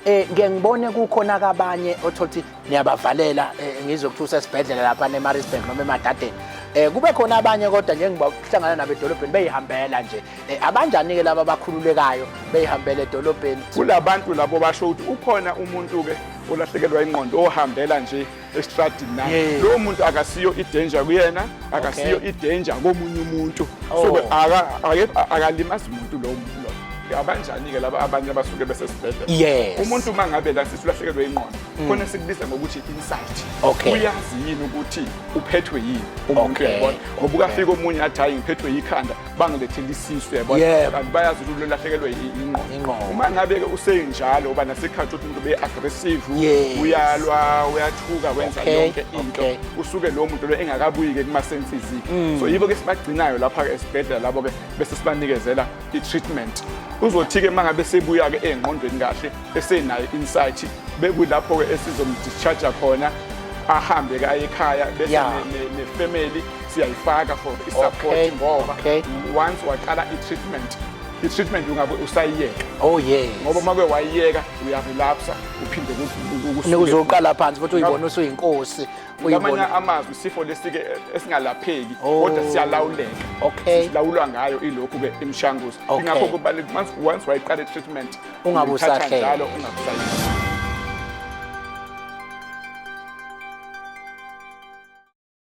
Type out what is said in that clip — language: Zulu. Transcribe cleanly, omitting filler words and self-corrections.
Ngeke ngibone kukhona kabanye othola ukuthi niyabavalela, ngizwe kuthiwa usesibhedlela lapha eMaritzburg noma eMadadeni. Kube khona abanye kodwa njengoba kuhlangana nabo edolobheni beyihambela nje. Abanjani-ke laba abakhululekayo beyihambela edolobheni? Kulabantu labo basho ukuthi ukhona umuntu-ke olahlekelwa ingqondo ohambela nje estradini na. Lowo muntu akasiyo i-danger kuyena, akasiyo i-danger komunye umuntu. So akalimazi umuntu lowo muntu loyo. Abanjani-ke laba abanye abasuke besesibhedlela? Umuntu uma ngabe la sisulahlekelwe ingqondo, khona sikubiza ngokuthi insight. Uyazi yini ukuthi uphethwe yini umuntu? Uyabona, ngoba ukafika omunye athi, "Hayi, ngiphethwe yikhanda, bangilethela isisu," uyabona? Kanti bayazi ukuthi ulahlekelwe ingqondo. Uma ngabe-ke usenjalo, uba nasikhathi ukuthi umuntu be-aggressive, uyalwa, uyathuka, wenza yonke into, usuke lowo muntu lo engakabuyi-ke kuma-senses. So yibo-ke sibagcinayo lapha-ke esibhedlela labo-ke, bese sibanikezela i-treatment. Uzothi-ke uma ngabe sebuya-ke ey'ngqondweni kahle, esenayo insight, bekulapho-ke esizomdischarge khona, ahambe-ke aye ekhaya, bese ne-family siyayifaka for i-support, ngoba once waqala i-treatment ungabe usayiyeka. Ngoba uma ke wayiyeka, uyarelapsa, uphinde kusuke. Uzoqala phansi futhi, uyibona usuyinkosi. Ngamanye Uyibona. amazwi, isifo lesi-ke esingalapheki, kodwa siyalawuleka. Silawulwa ngayo ilokhu-ke imishanguzo. Ingakho kubalulekile, once wayiqala i-treatment, Ungabe uyithatha usahleka. njalo, ungabe usayiyeka.